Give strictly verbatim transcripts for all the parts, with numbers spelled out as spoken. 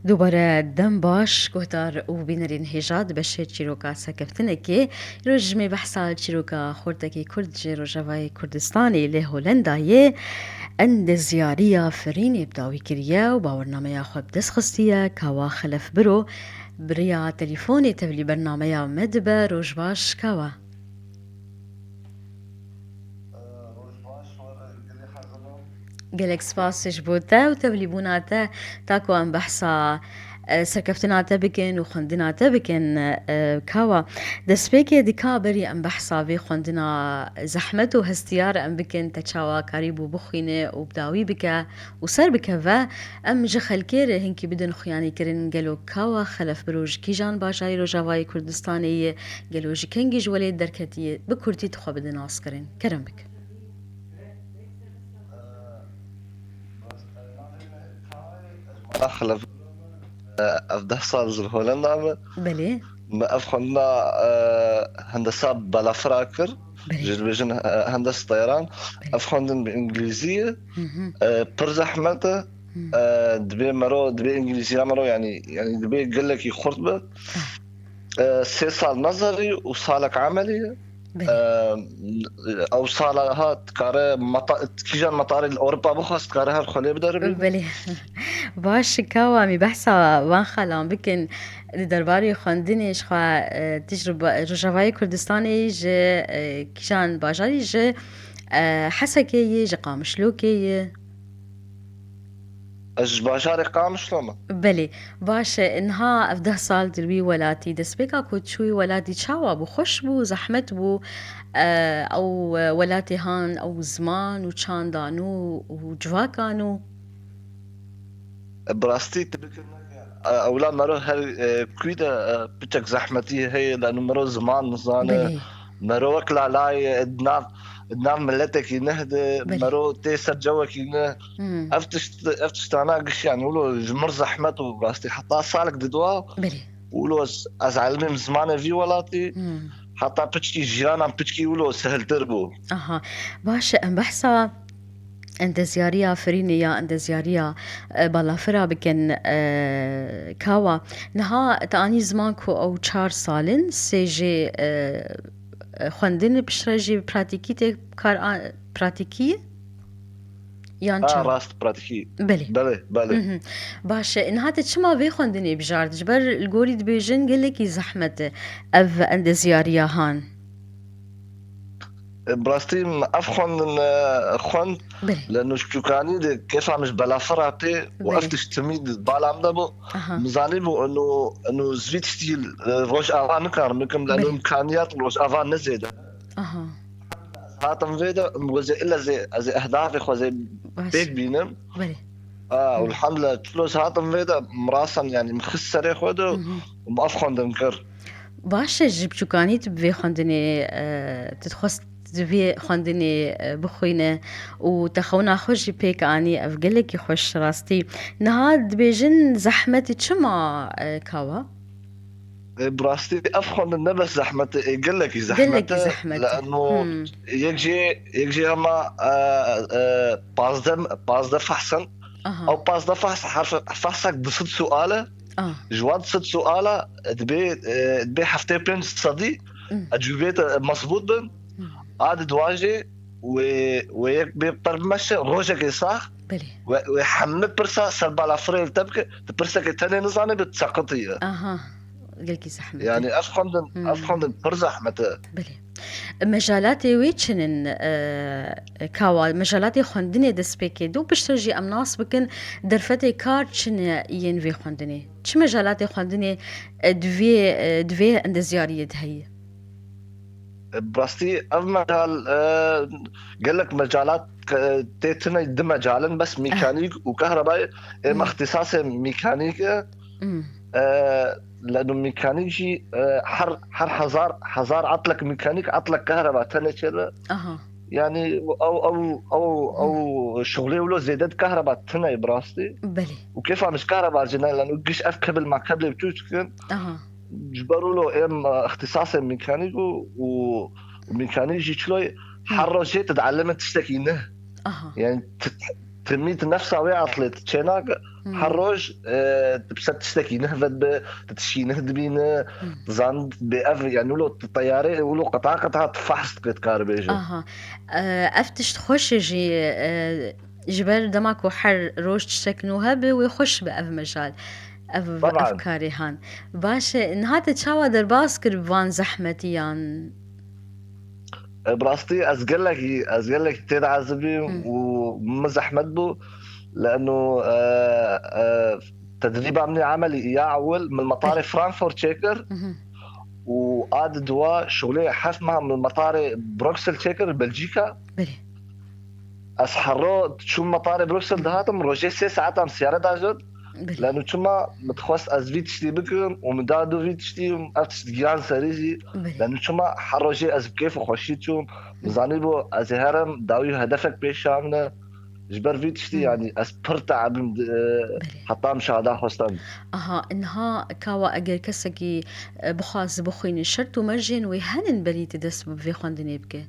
Dubare dem baş, guhdar û bînerên hêja. Di beşê çîroka serkeftinekê, îro ji me behsa çîroka xortekî Kurd ji Rojavayê Kurdistanê lê Holendayê endezyariya firînê bi dawî kiriye û bawernameya xwe bi dest xistiye. Kawa Xelef Biro bi riya telîfonê tevlî bernameya me dibe. Roj baş, Kawa. Gelek spas ji bo te û tevlîbûna te, ta ku em behsa, e, serkeftina te bikin û xwendina te bikin, e, Kawa. Destpêkê dika berî em behsa vê xwendina zehmet û hestiyar em bikin, te çawa karîbû bixwîne û bi dawî bike û ser bikeve, em ji xelkê re hinkî bidin xuyanîkirin, gelo Kawa Xelef Biro ji kîjan bajarî Rojavayê Kurdistanê ye, gelo ji kengî ji welêt derketiye, bi kurtî tu xwe bide naskirin. Kerem bike. Mala Xelef, ev deh sal ji Holenda me. Belê. Me ev xwendina, e, hendesa balafira kir. Belê. Jê dibêjin, e, hendesa teyeran. Belê. Ev xwendin bi îngilîzî ye. Hı hı. E, pir zehmet e. Hı. E, dibê mero, dibê îngilîziya mero, yanî, yanî dibê gelekî xurt be. Ah. E, sê sal nazerî û salek emelî ye. Belê. Em, ew sala ha dikare meta-, kîjan metarê li Ewropa bixwast, dikare her xwelê bide re bîne. Belê. Baş, Kawa, em ê behsa van xalan bikin. Di derbarê xwendinê ji xwe, e, tijriba-, Rojavayê Kurdistanê ji, e, kîjan bajarî ji, e, Hesekê yê, ji Qamişlokê yê? Ez ji bajarê Qamişlo me. Belê. Baş e, niha ev deh sal di wî welatî, destpêka ku çûyî welatî çawa bû? Xweş bû, zehmet bû? E, ew, e, welatê han, ew ziman û çanda nû û civaka nû? E, bi rastî tu bikir neke. E, ewla mero her, e, kû de, e, piçek zehmetî heye, lano mero ziman nizane. Belê. Mero wek lalayê, e, di nav, di nav miletekî neh de, Belê. Mero tê ser cewekî neh. Hmm. Ev tişt, ev tiştana giş, yanî, wilo ji mir zehmet û rastî heta salek didoa. Belê. Wilo ez, ez elimêm zimanê vî welatî, Hmm. heta piçkî jîranan piçkî wilo sehiltir bû. Aha. Baş e, em behsa endezyariya firînê ya endezyariya, e, balafira bikin, e, Kawa. Niha te anî ziman ku ew çar sal in, sê jê, e, e, xwendin, piştre jî pratîkî tê kar a-, pratîkî ye? Yan Ha, çawa? Rast, pratîkî. Belê. Belê, belê. Hı hı. Baş e. Niha te çima vê xwendinê bijart? Ji ber li gorî dibêjin gelekî zehmet e ev endezyariya han. E, bi rastî min ev xwendin, e, xwend, Belê. Leno ji çûkanî de kêfa min ji belafira tê û ev Belê. Tişt timî di bala min de bû. Aha. Min zanîbû eno, eno ji vî tiştî, e, rojava nikarim bikim, leno Belê. Îmkaniyat rojava ne zêde. Aha. Hatim vê de, min got zê ille zê, ez ê ehdafê xwe zê Baş. Pêk bînim. Belê. A, Hı. Elhamdulillah, çilo ez hatim vê de, min rasan, yanî, min xist serê xwe de Hı hı. Û min ev xwendin kir. Baş e, ji biçûkanî tu bi vê xwendinê, e, tu dixwest di vê xwendinê, e, bixwîne û te xewna xwe jî pêk anî, ev gelekî xweş rastî. Niha dibêjin zehmet e, çima, e, Kawa? E, bi rastî ev xwendin ne bes zehmet e, e, gelekî zehmet Gelekî e, zehmet e. Leno Hmm. yek jê, yek jê hema, e, e, pazdeh, pazdeh fehs in. Aha. Ew pazdeh fehs, her fe-, fehsek du sed sual e. Ah. Ji wan sed suala dibê, e, dibê heftê pênc sedî Hmm. Ecûbê te mezbût bin. Hmm. A di duajê wê, wê yek bê per meşe rojekê sax. Belê. Wê, wê hemî pirsa ser balafirê li te bike, tu pirsekê tenê nizane bi seqitî ye. Aha. Gelkî zehmet e. Yanî ev xwendin, ev Hmm. xwendin pir zehmet e. Belê. Mejalatê wê çi ne, e, Kawa? Mejalatê xwendinê destpêkê de û piştre jî em nas bikin derfetê kar çi ne yên vê xwendinê? Çi mejalatê xwendinê, e, di vê, e, di vê endezyariyê de heye? E, bi rastî ev mejal, e, gelek mecalat, e, tê tune du mecalin, bes mîkanîk û kehrebayê, ê me Hmm. îxtîsasê mîkanîk e. Hmm. E, leno mîkanîk jî, e, her, her hezar, hezar etlek mîkanîk, etlek kehreba tenê çêdibe. Aha. Yanî ew, ew, ew, Hmm. Ew şixulê wilo zêde di kehreba tune ye bi rastî. Belê. Û kêfa min ji kehreba jî ne, leno giş ev kebil ma kebilê biçûk in. Aha. Ji ber wilo êm, e, îxtîsasê mîkanîk û, û mîkanîk jî çilo ye, Hı. Her rojê tu dielime tiştekî neh. Aha. Yanî tu, timî tu nefsa wê atlêt çênake. Her roj, e, tu bi ser tiştekî neh ve dibe, tu tişkî neh dibîne, tu zan bê ev, yani, wilo tu teyarê, wilo qeta qeta tu fehs dike, dikare bêje. Aha. E, ev tişt xweş e jî, e, ji ber dema ku her roj tiştek nû hebe, wê xweş be ev mejal. Ev, ev Taban. Karê han. Baş e, niha te çawa derbas kir bi van zehmetiyan? E, bi rastî ez gelekî, ez gelekî tê de ezibîm û min zehmet bû. Leno, e, e, tedrîba min ê emelî ya ewil min li metarê Frankfurt çêkir û a di dua şolê heft meha min li metarê Bruksel çêkir, Belcîka. Belê. Ez herro çûm metarê Bruksel dihatim, rojê sê saetan siyare dajot. Belê. Leno çima min dixwest ez vî tiştî bikim û min da dû vî tiştî û ev tişt giyan serî jî. Belê. Leno çima her rojê ez bi kêf û xweşî çûm. Min zanîbû ez ê herim dawî hedefek pêşa min e. Ji ber vî tiştî, Hmm. yanî ez pir teebim di, Belê. heta min şada xwestan. Aha, niha kawa eger kesekî, e, bixwaz bixwîne, şert û mercên wê henin berî tu dest bi vê xwendinê bike?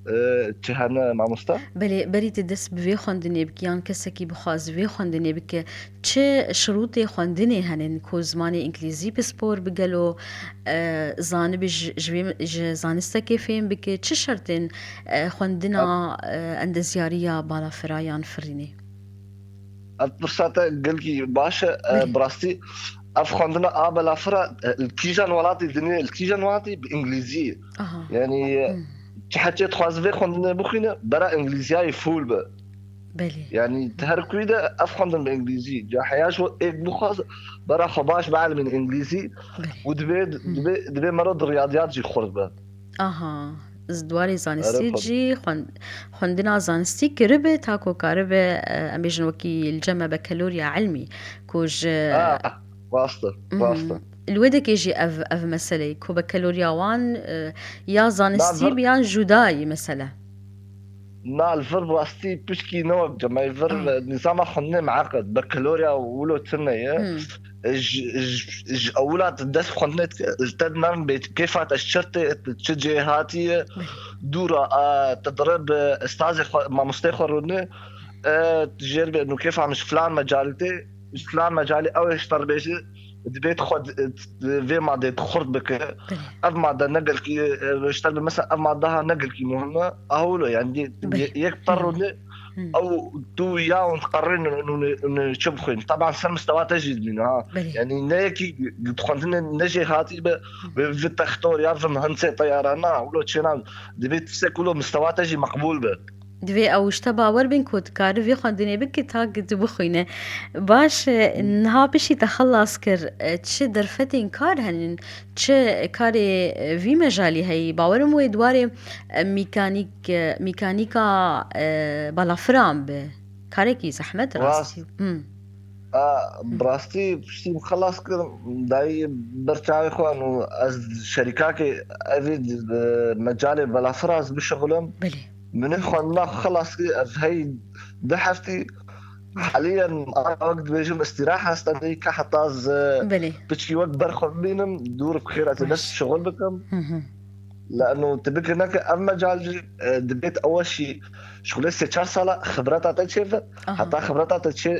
E, çi hene mamosta? Belê, berî tu dest bi vê xwendinê bike, yan kesekî bixwaz vê xwendinê bike, çi şirûtê xwendinê henin ku zimanê îngilîzî pispor bi gelo, e, zanibi ji, ji vê, ji zanistekê fêm bike, çi şertên, e, xwendina, e, endezyariya balafira yan firînê? Ev pirsa te gelkî baş e. E, Belê. Bi rastî ev xwendina a balafira, e, li kîjan welatî dinyê, li kîjan welatî bi îngilîzî. Aha. Yanî, Hmm. çi heçê dixwaze vê xwendinê bixwîne, bera îngilîziyayê fûl be. Belê. Yanî, di her kuyî de ev xwendin bi îngilîzî. Ca heya ji êk bixwaz, bera xwe baş bielmîn îngilîzî. Belê. Û dibê, Hmm. dibê, dibê mero di riyadiyat jî xurt be. Aha. Z-, di warê zanistî Erê, xwend- jî xwend-, xwendina zanistî kiribe, ta ku karibe, e, em bêjin wekî li cem me bekelorya ilmî, ku ji Ah, rast e, Mhm. rast e. Li wê dekê jî ev, ev meseleyê, ku bekelorya wan, e, ya zanistî Na, vir- bi yan judayî mesele. Na, li vir rastî pişkî ne wek cem me, vir, Ah. e, nîzama xwendinê miaqid, bekelorya wilo tune ye. Hmm. Ji, ji, ji ewila tu dest xwendinê dike, li te dimerin bê kêfa te ji çi tê, tu çi cihê hatî ye, Belê. dûra, a, tu dire bi stazê xwe, mamosteyê xwe rûnê, e, tu jêr bê, nû kêfa min ji filan mecalî tê, ji filan mecalî ew ê ji te re bêje, dibê tu xwe di, di, vê madeyê tu xurt bike. Belê. Ev made ne gelkî, e, ji te re bê, mesela ev made ha ne gelkî muhim e, a wilo, yani, Belê. yek bi te re Hmm. rûnê, Hmm. Ew tu ya hûn diqerin hûn, hûn, hûn çi bixwîn? Taban ser mistewa te jî dibîne ha. Belê. Yanî ne yekî di xwendinê ne jê hatî be, Hmm. vê, vê textor ya vê mihendisê teyara na, wilo çêna, divê tiştek wilo mistewa te jî meqbûl be. Divê ew ji te bawer bin ku dikare vê xwendinê bike ta ku tu bixwîne. Baş e, Hmm. niha piştî te xelas kir, e, çi derfetên kar henin, çi karê, e, vî mejalî heyî? Bawerim wê di warê, e, mîkanîk, e, mîkanîka, e, balafiran be. Karekî zehmet Rast. rastî. Hmm. A, Hmm. bi rastî piştî min xelas kir, dayî ber çavê xwe û ez şerîkakê evî di, di mecalê balafira ez bişixulim. Belê. Min Hmm. xwendina xwe xelas kir, ez hey du heftî Haliyen ana wek dibêjim îstîraha standî ka heta ez Belê. piçkî wek ber xwe bibînim, dûr bi xêr ez ê Baş. dest şixul bikim. Hı hı. Leno tu bikir neke ev mecal jî, e, dibêt ew şî şixulê sê çar sala xibreta te çêbe. Aha. Heta xibreta te çê,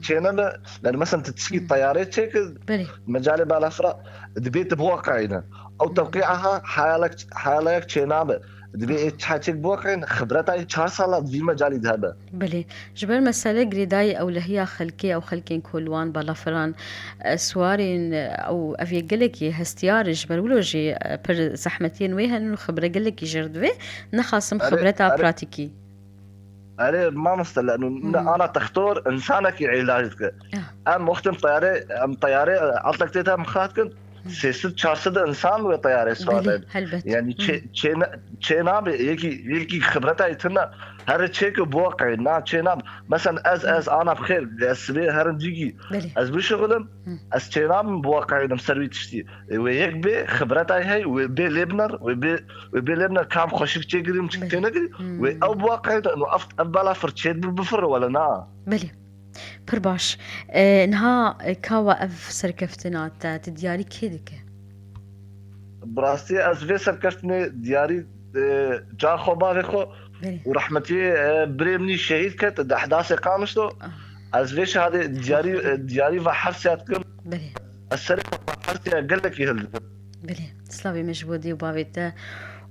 çênebe, yani mesela tu tişkî Hı. teyarê çêkir, Belê. mecalê balafira dibê tu biweqeyne. Ew Hı. tewqîa ha hayalek, hayalek çênabe. Dibê Aha. ê çaçek biweqeyne, xibreta ê çar sala di vî mecalî de hebe. Belê. Ji ber mesele girêdayî ewlehiya xelkê, ew xelkên ku li wan balafiran, e, siwarên, e, ew, ev yek gelekî hestiyar e, ji ber wilo jî, e, pir zehmetiyên wê henin û xibre gelekî jêr divê. Nexasim Erê, xibreta erê. pratîkî. Erê, mamoste, leno ne Hmm. ana textor, insanekî îlac dike. Ah. Em wextên teyarê, em teyarê, e, atlek tê de em xat kin, Hmm. sê sed çar sed insan wê teyarê siwar Belê, dibin. helbet. Yani çê, Hmm. çê ne, çê nabe, yekî, yekî xibreta tune, here çêke biweqeyî, na çê nabe. Mesela ez, Hmm. ez ana bi xêr, ez sibê herim cîkî, Belê. ez bişixulim, Hmm. ez çê nabim biweqeyînim ser wî tiştî. E, wê yek bê, xibretay hey, wê bê lê biner, wê bê, wê bê lê biner, kam xweşik çêkirî, çik Belê. tênekirî, Hmm. wê ew biweqeyîne, û ev, ev balafir çêdibe bifire wele na. Belê. Pir baş. E, niha, e, kawa ev serkeftina te, tu diyarî kê dike? Bi rastî ez vê serkeftinê diyarî, e, ca xwe bavê xwe Û rehmetî, e, birê min î şehîd ket di Ehdasê Qamişlo. Ez vê şehadê diyarî, e, diyarî va hersiya dikim. Ez serê xwe va hersiya gelekî hildikim. Belê. Slavê me ji bo dê û bavê te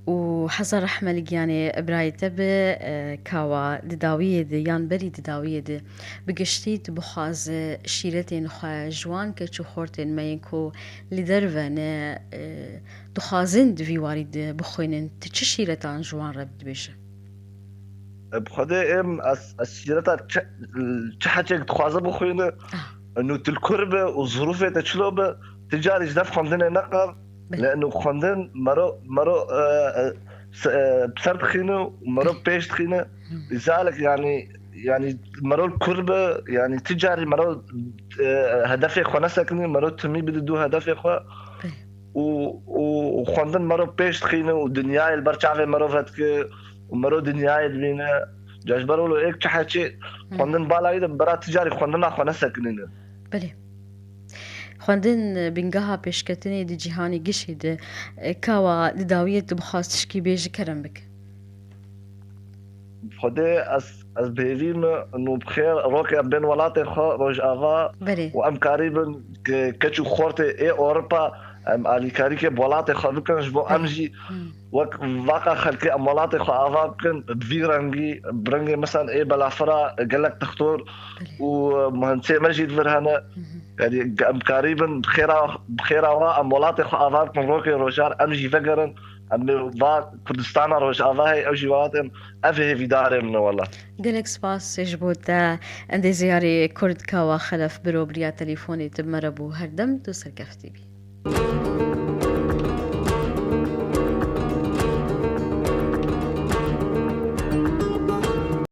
û hezar rehme li giyanê birayê te be, e, kawa di dawiyê de yan berî di dawiyê de bi giştî tu bixwaze şîretên xwe ji wan keç û xortên me yên ku li derve ne, e, dixwazin di vî warî de bixwînin, tu çi şîretan ji wan re dibêje? Bi Xwedê êm ez, ez şîreta çi, çi heçek dixwaze bixwîne, nû tu li kur be û zirûfê te çilo be, ti carî ji dev xwendinê neqer. Lê nû xwendin mero, mero, e, e, se-, e, bi ser dixîne û mero pêş dixîne. Îzalek, yanî, yanî mero li kur be, yanî ti carî mero, e, hedefê xwe nesekinî, mero timî bide dû hedefê xwe. Û, û, û xwendin mero pêş dixîne û dinyayê li ber çavê mero vedike û mero dinyayê dibîne. Ca ji ber wilo êk çi heçê xwendin bala wî de bera ti carî xwendina xwe nesekinîne. Belê. Xwendin bingeha pêşketinê di cîhanê gişî de, e, kawa di dawiyê tu bixwaz tişkî bêjî kerem bike. Xwedê ez, ez bêvî me nû bi xêr rokê em bên welatê xwe Rojava. Belê. Û em karîbin ke-, keç û xortê ê Ewropa em alîkarîkê bi welatê xwe bikin, ji bo em jî wek vaqa xelkê em welatê xwe ava bikin, bi vî rengî, bi rengê misan ê belafira gelek dixtor û muhendisê me jî di vir hene. Yanî em karîbin bi xêra, bi xêra wa em welatê xwe ava bikin, rokê rojar em jî vegerin, em ê va Kurdistana Rojava hey, ew jî welatê em, ev hêvîdarê min e wela. Gelek spas ji bo te, endêziyarê Kurd Kawa Xelef, biro biriya telefonê tu bi me re bû, her dem tu serkeftî bî.